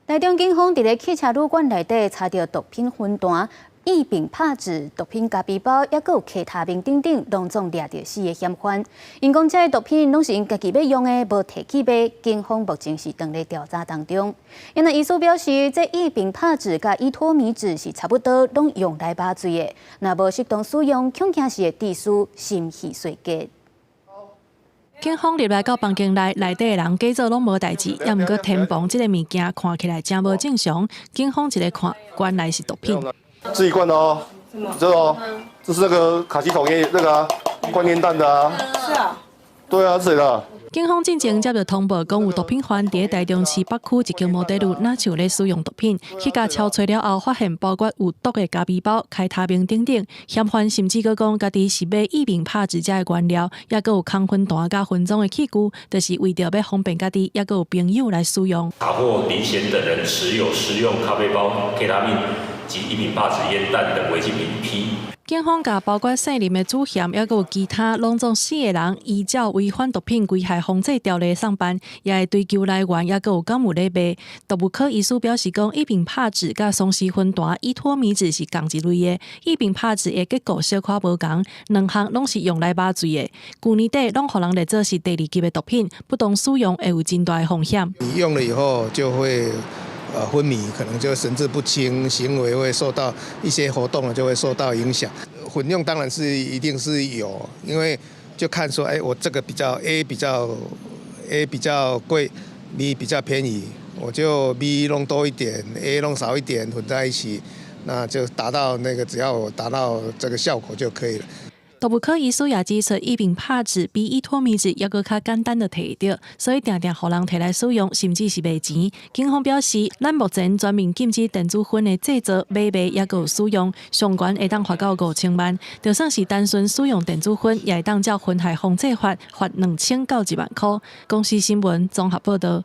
台中警方佇咧汽車旅館內底查著毒品薰彈、異丙帕酯、毒品咖啡包，抑閣有 K 他命等等，攏總掠著四个嫌犯。𪜶講這个毒品攏是𪜶家己欲用的，無提去賣。警方目前是當咧調查當中。因為醫師表示，這異丙帕酯佮依托咪酯是差不多，攏用來麻醉的。若無適當使用，恐驚是會致使心肺衰竭。警方入來到房間內，內底的人假做攏無代誌，猶毋過天棚這个物件看起來誠無正常。警方一个看，原來是毒品。自己灌的哦，這哦，這是那個卡其統煙那個啊，灌煙彈的啊。是啊。對啊，是誰的？警方進前接著通報，講有毒品犯佇台中市北區一間摩鐵路，若像咧使用毒品，去共搜查了後，發現包括有毒的咖啡包、開他命等等。嫌犯甚至閣講，家己是買異丙帕酯這个原料，抑閣有空薰彈佮分裝的器具，就是為著欲方便家己，抑閣有朋友來使用。查獲林賢等人持有使用咖啡包、K 他命及異丙帕酯煙彈等違禁品一批。警方共包括姓林的主嫌，抑閣有其他攏總四个人，依照違反毒品危害防制條例送辦，也會追究來源，抑閣有敢有咧賣。毒物科醫師表示講，異丙帕酯佮喪屍薰彈、依托咪酯是仝一類的，異丙帕酯的結構小可無仝，兩項攏是用來麻醉的。舊年底攏予人列做是第二級的毒品，不當使用會有真大的風險。你用了以後就會昏迷，可能就神志不清，行為會受到一些活動就會受到影響。混用當然是一定是有，因為就看說，哎，我這個比較 A 比較貴，B 比較便宜，我就 B 弄多一點，A 弄少一點，混在一起，那就達到那個只要我達到這個效果就可以了。毒物科醫師也指出，異丙帕酯比依托咪酯猶閣較簡單的提著，所以定定予人提來使用，甚至是賣錢。警方表示，咱目前全面禁止電子薰的製造、買賣，抑閣有使用，上懸會當罰到5000萬。就算是單純使用電子薰，也會當照薰害防制法罰2000到1萬箍。公視新聞綜合報導。